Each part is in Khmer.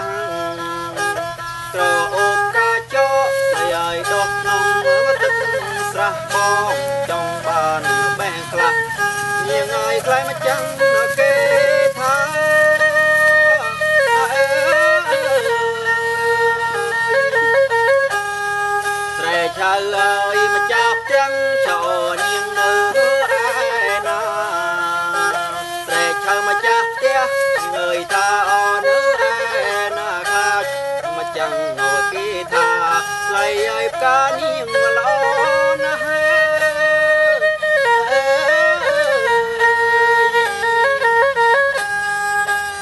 ះ ក្រអូបកាចកហើយឲ្យដោះក្នុងទឹកស្រះ បងចង់បានបេះខ្លះ នាងឲ្យខ្លែម្ចាំងគេថា ស្រែឆៅឲ្យម្ចាស់ផ្ទាំងចោនាងនៅឯណា ស្រែឆៅម្ចាស់ផ្ទះងើយថាអនៅឯណា ខ្លាចម្ចាំងនៅគេថា ថ្លៃឲ្យផ្កានាងល្អណាស់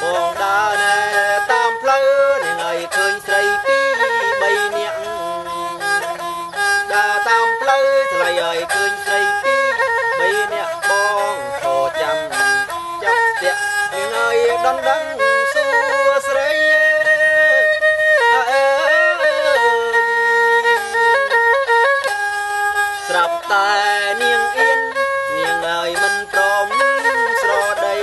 បងដើរណែតាមផ្លូវនឹងឲ្យឃើញស្រីពីរបីនាក់ ដើរតាមផ្លូវថ្លៃឲ្យឃើញស្រីពីរបីនាក់ បងឈរចាំចាប់ស្ទាក់នឹងឲ្យដណ្ដឹងសួរស្រី ស្រាប់តែនាងអៀននាងឲ្យមិនព្រមស្រដី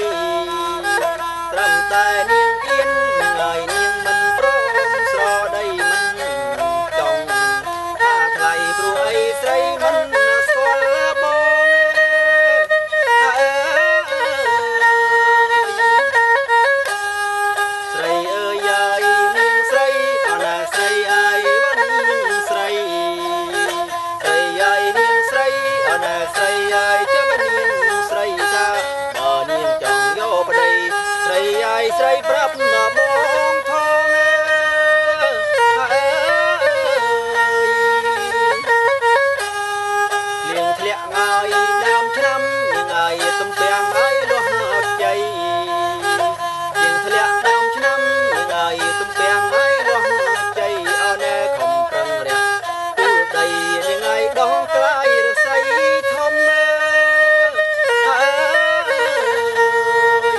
ត្រឹមតែនាងអៀននាងឲ្យនាងមិនព្រមស្រដី មិនចង់ថាថ្លៃព្រោះអីស្រីមិនស្គាល់បង ស្រីអើយអើយនាងស្រីអណា ស្រីអើយវនាងស្រី ស្រីអើយនាងស្រីអណា ស្រីអើយចាំនាងស្រីថា បើនាងចង់យកប្តី ស្រីអើយស្រីប្រាប់មកបងថង លៀងធ្លាក់ងាយដើមឆ្នាំនាងអើយ ទំពាំងអើយលាស់ខ្ចី លៀងធ្លាក់ដើមឆ្នាំនាងអើយ ទំពាំងអើយលាស់ខ្ចី អណែខំប្រឹងរះទូលដីនាងអើយ ដោះក្លាយរស័យធំអើយ លេងមួយ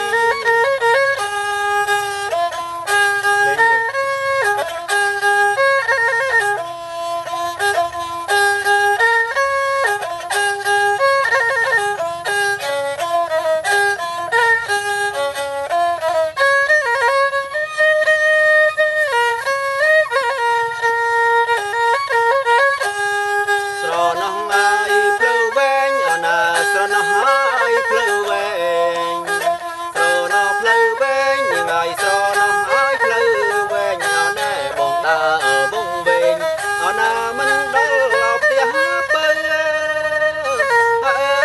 ស្រណោះអើយផ្លូវវែងអណា ស្រណោះអើយផ្លូវវែង ស្រណោះផ្លូវវែងនាងអើយ ស្រណោះអើយផ្លូវវែងអណែ បងដើរវងវែងអណា មិនដល់ផ្ទះពៅអើយ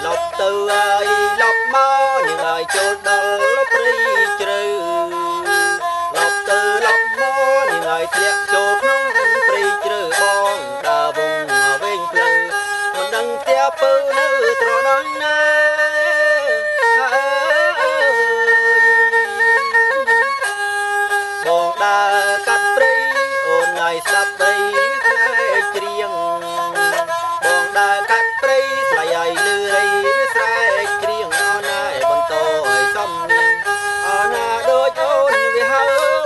លប់ទៅអើយលប់មកនាងអើយ ចូលដល់ព្រៃជ្រៅ លប់ទៅលប់មកនាងអើយ ធ្លាក់ចូលក្នុងព្រៃជ្រៅ បងដើរវងវែងផ្លូវ មិនដឹងផ្ទះពៅនៅត្រង់ណាអើយ បងដើរកាត់ព្រៃអូនហើយ ស្ដាប់ព្រៃស្រែកច្រៀង បងដើរកាត់ព្រៃស្លៃឲ្យលឺរៃវាស្រែកច្រៀង អណាយបន្តឲ្យសំនាងអណា ដូចអូនវាហៅ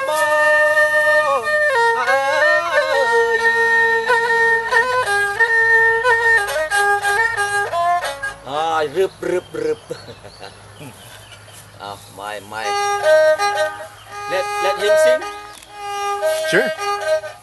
បងអើយ អើយរឹបរឹបរឹប អោម៉ៃម៉ៃ Let him sing. Sure.